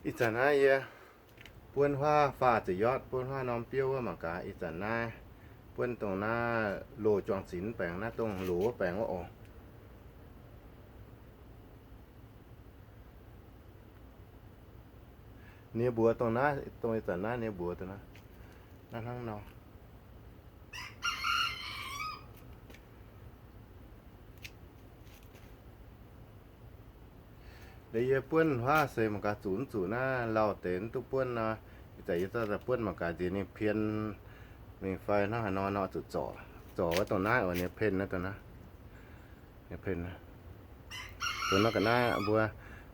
Ih zanc naaiv yie buonv huaav faah ziepc yotv, buonv huaav norm biouv wuov mangc gaax. Ih zanc naaiv buonv dongh naaiv loz juang zinx baengx, naaiv dongh loz wuov baengx wuov oc. Nie mbuox dongh naaiv, dongh ih zanc naaiv nie mbuox dongh naaiv, naaiv hnangv nor. Liuz yie buonv huaav seix mangc gaax zuqc mv zuqc naaiv lauh deix mv duqv buonv nor, ih zanc yie zorqv daaih buonv mangc gaax nziex ninh pien mingh fai hnangv haaix nor nor zuqc zorc. Zorc wuov dongh naaiv oc, ninh pien naaiv dongh naaiv. Ninh pien naaiv. Dongh naaiv ga'naaiv mbuo,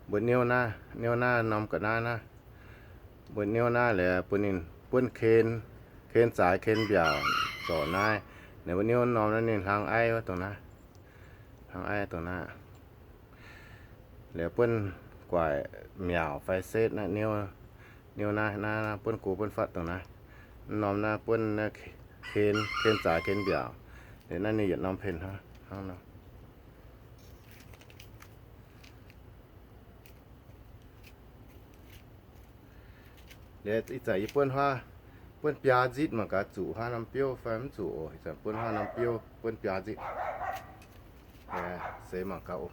mbuo niouv naaiv, niouv naaiv norm ga'naaiv naaiv. Mbuo niouv naaiv liuz bun ninh buonv ken, ken zaaix ken mbiaauc zorc naaiv. Liuz mbuo niouv norm naaiv ninh hlang aiv wuov dongh naaiv. Hlang aiv dongh naaiv. Liuz buonv guaaic miaauc fai setv naaiv niouv, niouv naaiv, naaiv buonv go buonv fatv dongh naaiv. Norm naaiv buonv ken, ken zaaix ken mbiaauc. Liuz naaiv ninh yietc norm pien hnangv, hnangv nor. Liuz ih zanc yie buonv huaav, buonv biaa nzitv mangc gaax zuqc huaav norm biouv fai mv zuqc oc. Ih zanc buonv huaav norm biouv buonv biaa nzitv. Seix mangc gaax oc.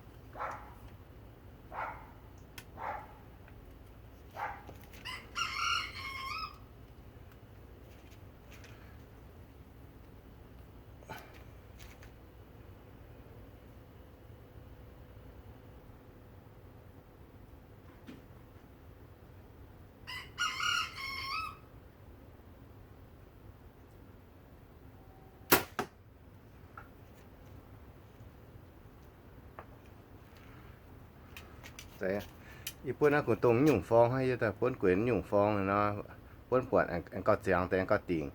Yie buonv naaiv gu'ndongh nyungc forng hnangv, yie daaih buonv guenx nyungc forng nor, buonv buatc aengx gauh ziangx deix aengx gauh dingc.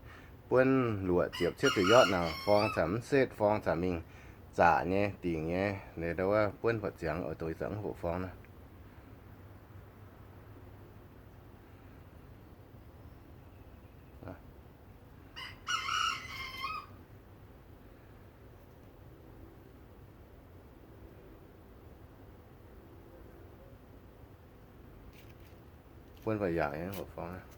Buonv luoqc ziepc cietv ziepc yotv naaic forng caux mv setv, forng caux mingh zaqc nyei dingc nyei. Liuz ndau wuov buonv buatc ziangx oix dongh ih zanc mv hoqc forng naaiv. Buonv ba'yaauc nyei hoqc forng naaiv.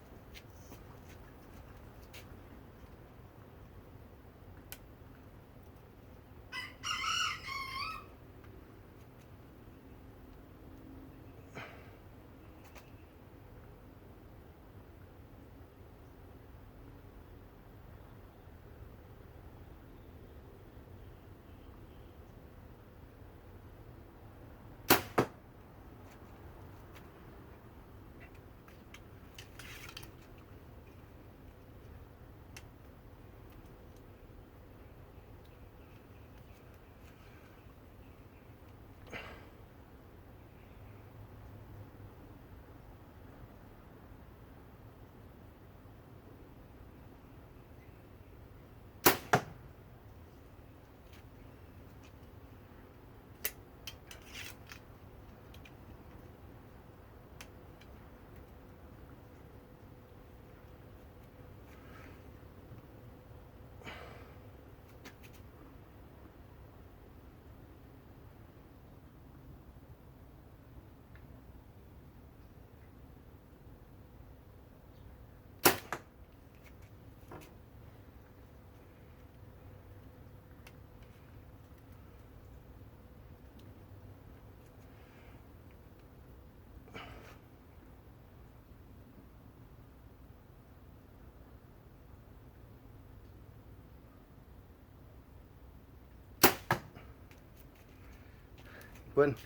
Buonv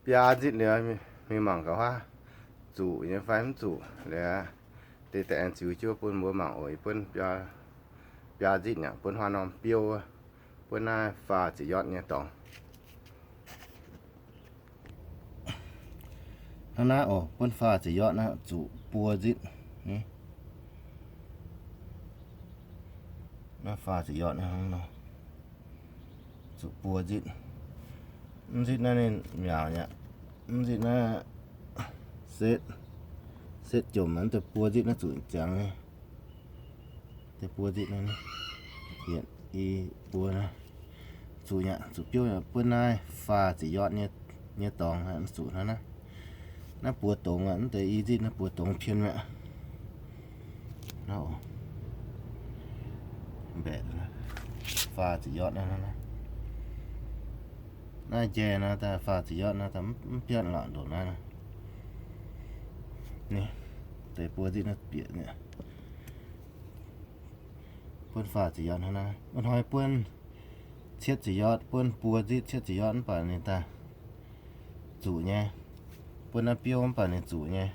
biaa nzitv liuz, mingh mangc gaax huaav zuqc nyei fai mv zuqc liuz, deix daaih aengx ziux jienv bun mbuo mangc oc. Buonv biaa nzitv nyei, buonv huaav norm biouv, buonv naaiv faah ziepc yotv nyei dorngx. Hnangv naaiv oc, buonv faah ziepc yotv naaiv zuqc buo nzitv. Naaiv faah ziepc yotv naaiv hnangv nor, zuqc buo nzitv. Mv nzitv naaiv ninh miaauc nyei aqv. Mv nzitv naaiv setv, setv jomc naaiv deix buo nzitv naaiv zuqc ziangx nyei. Deix buo nzitv naaiv, yietc, i, buo naaiv. Zuqc nyei aqv, zuqc biouv nyei aqv. Buonv naaiv faah ziepc yotv nyei dorngx zuqc hnangv naaiv. Naaiv buoz dongz aqv, mv deix i nzitv naaiv buoz dongz pien mi'aqv. Mbaeqc, faah ziepc yard naaiv. Naaiv njai naaiv daaih faah ziepc yard naaiv daaih mv biatv lorqc ndongc naaiv. Deix buoz nzitv naaiv bieqc, buonv faah ziepc yard hnangv naaiv. Wuov hnoi buonv cietv ziepc yard, buonv buoz nzitv cietv ziepc yard mv baac ninh daaih zuqc nyei. Buonv naaiv biouv mv baac ninh zuqc nyei.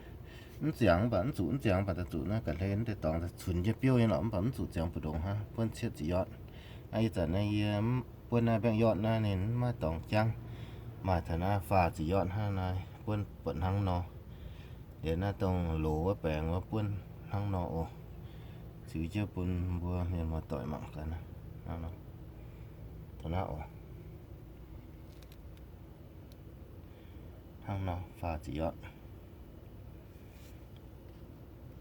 Mv ziangx mv baac mv zuqc, mv ziangx mv baac daaih zuqc naaiv ga'hlen deix dorngx daaih cunx jienv biouv nyei lorqc, mv baac mv zuqc ziangx mbu'ndongx hnangv. Buonv cietv ziepc yard. Aa, ih zanc naaiv yie buonv naaiv baengh yard naaiv ninh mv maaih dorngx jangv. Maaih taux naaiv faah ziepc yard hnangv naaiv, buonv buatc hnangv nor. Liuz naaiv dongh loz wuov baengx wuov buonv hnangv nor oc. Ziux jienv bun mbuo mienh muoz-doic mangc gaax. Hnangv nor oc. Hnangv nor faah ziepc yard.